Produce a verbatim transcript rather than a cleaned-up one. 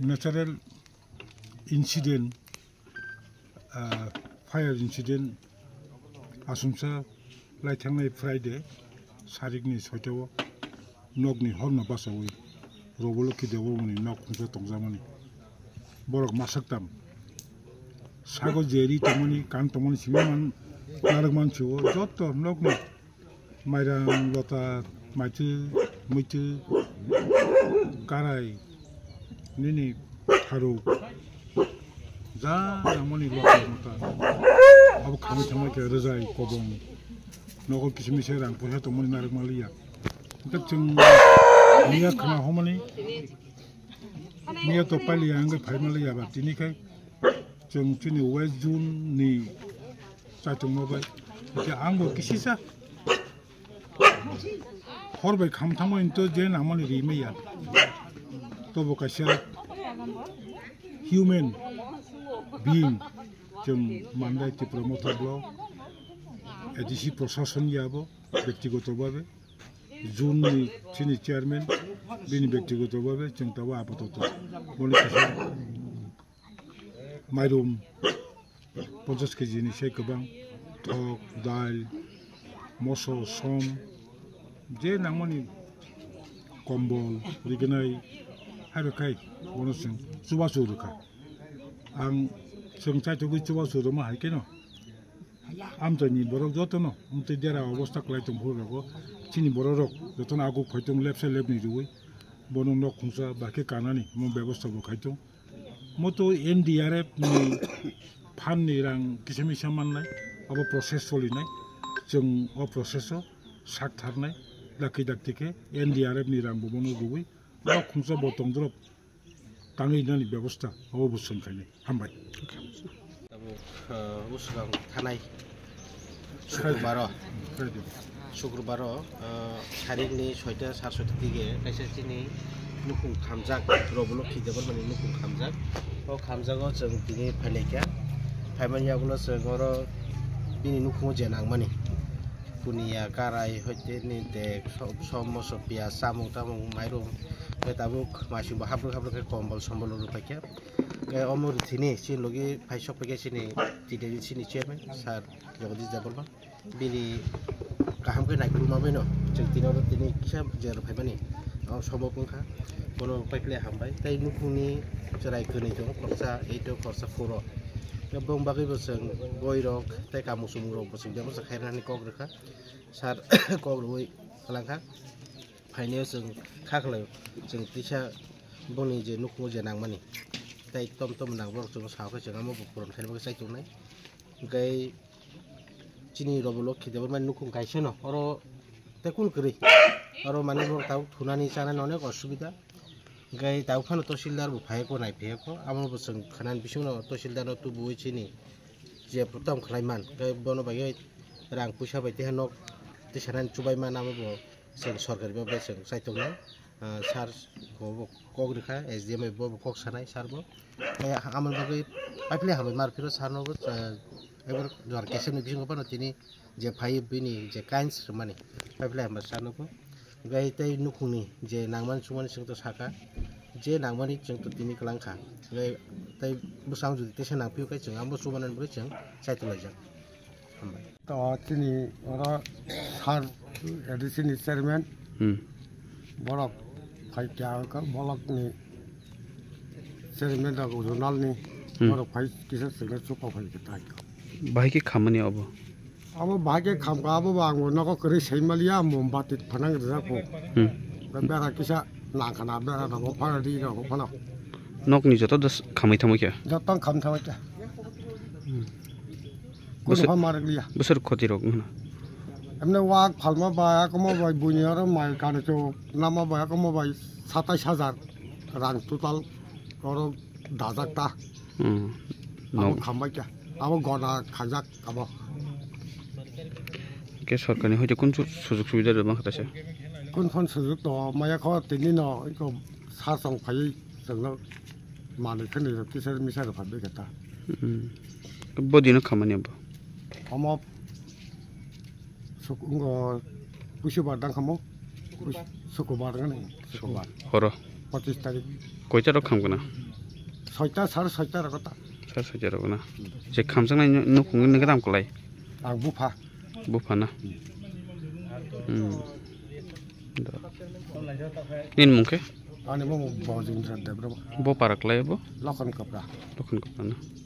Natural incident, ah, fire incident, asumsa lai thangnai Friday, sarikni soitao nokni horno bachaui Robolokhi Debbarmani nok khungsa tongjakmani. Borok masaktam. Sago jeri tongmani, kan tongmani simi man, narwk mansi o, joto nokni mairang, lota, maitwi, muitwi, karai, nini tharuk, ja nangmani lota mota. Abo khamwi thangma khe rwjai kobong. Nogo kisa misa rang poisa tongmani narwk manliya. Hwnkhe chwng miya khna hwnmani, miya to pailiya hwnkhe phai manliya ba tini khai chwng chini West Zone ni chaitongma bai. Hwnkhe angbo kisisa hor bai kham thangmani to je nangmani ri maya. Tobo kaisa human being chwng mandai Tipra Motha Block A D C Prashasan yabo bektigoto bhabe Zone ni chini chairman bini bektigoto bhabe chwng tabo apatoto boni kisa mairum ponchash kg ni sai kwbang thok, dal, moso, som, je nangmani kombol, rignai, hai rwkhai bono chwng chubachu rwkha. Ang chwng chaithogwi chubachu rwma hai kheno amchaini borok jotono amtwi dera obosta kwlai tong phuru rogo chini borok rok jotono aguk phai tong lepsa lepni rwui bono nok khungsa bahai khe kanani mo bebosta bo khai tong. Moto N D R F ni phan ni rang kisa misa mannai, abo process solinai, chwng o process o sak tharnai, dakti dakti khe N D R F ni rang bo bono rwui nok khungsa bo tongdorop tangwi nani bebosta abo bo chwng khainai. Hambai. Tabuk, ah, Usrang thanai Sukrubaro, Sukrubaro, ah, sarikni soita, sar soita dige kaisa chini nukhung khamjak, Robolokhi Debbarmani nukhung khamjak. O khamjago chwng tini phailaikha. Phaimani yagulo chwng oro bini nukhungo je nangmani. Kuniya, karai, hoite ni de, so-, som, moso, piyaj, chamung, tamung, mairum. Khe tabuk masingbo habrwk habrwk khe kombol sombol rwpaikha. Khe omo rwthwini chini logi phai sok paikha chini T D C ni chairman sir Jagadish Debbarma. Bini kaham khe naikolma baino chwng tini oro tini kisa jero phaimani. O sobo wngkha. Bono paiphle hambai. Tei nukhungni chwrai kwnwi tongo, khoroksa eight o, khoroksa four o. Khe bong bagwibo chwng boirok tei kamung chumung rokbo chwng bebasta khairoknani kok rwkha. Sir kok rwui kwlangkha. Phainai o chwng kha khlaio, chwng tisa boni je nukhungo je nangmani tei tom tom nang borok chwngno sao khe chwng amo bo puron khaina bagwi chai tongnai. Hwnkhe chini Robolokhi Debbarmani nukhung kaisa no oro tei kunu kwrwi oro manwi borok tabuk thunani chanani onek osubida. Hwnkhe tabuk phano tahsildar bo phaiya kho, naiphaiya kho, amo bo chwng khanani bisingo tahsildar no tubuwi chini je protom khlai man, hwnkhe bono bagwi rang puisa bai tei nok tisanani chubai man, amo bo chwng sorkari bai chwng chaitongnai. Ah, sir bo kok rwkha, S D M bai bo kok sanai sir bo. Tei amoni bagwi paiphle hambai mar phiro sir no bo, ah, ebar jora kesem ni bisingo phano tini je phai bini je kains rwmani paiphle hambai sir no bo. Gai tei nukhungni je nangmani chumani chwng to saka, je nangmani chwng to tini kwlangkha. Gai tei bwsang jodi teisa nangphio khe chwng amo chumanani bagwi chwng chaitolaijak. Hambai. To chini oro sir A D C ni chairman Hmm. borok phai kya ka block ni chairman da zonal ni Hmm. borok phai kisa sengna chupa phai khe tai. Bahai khe khamani obo. Abo bahai khe khamka abo bo ang nogo kwrwi sai maliya mombati phanang rijak kho. Hmm. Bera kisa nangkhana bera rogo phano ri rogo phano. Nokni joto dos khamai thangma khe. Joto kham thangma khe. Hmm. Kuno Bwswk, pha marak liya. Bwswk khoti rok wngkha na? Emne wak phalma bai, akoma bai, buini oro mai kani cho nama bai, akoma bai satais hajar rang total oro dajak ta. Hmm. Abo Nok. Khambai kya. Abo gona khajak abo. Ke sorkar ni hoite kun su-, sujug subida rwma kha taisa? Kun phon sujug to maya kho tini no iko sa song phai chwngno manwi khani rok kisa misa rok phai bai kha ta. Hmm. Bo dino khamani abo? Omo suk-, ngo puisu bar dang khamo. Pus-, sukubar gani, sukubar. Horo. Pachis tarik. Koita rok kham kana? Soita, sare soita rogo ta. Sare soita rogo na. Je khamjaknai nu-, nukhung ni gram kwlai? Ang bupha. Bupha na? Hmm. Do. Nini mung khe? Ani mung Bojendra Debra. Bo para kwlai bo? Lokhan Kapra. Lokhan Kapra na?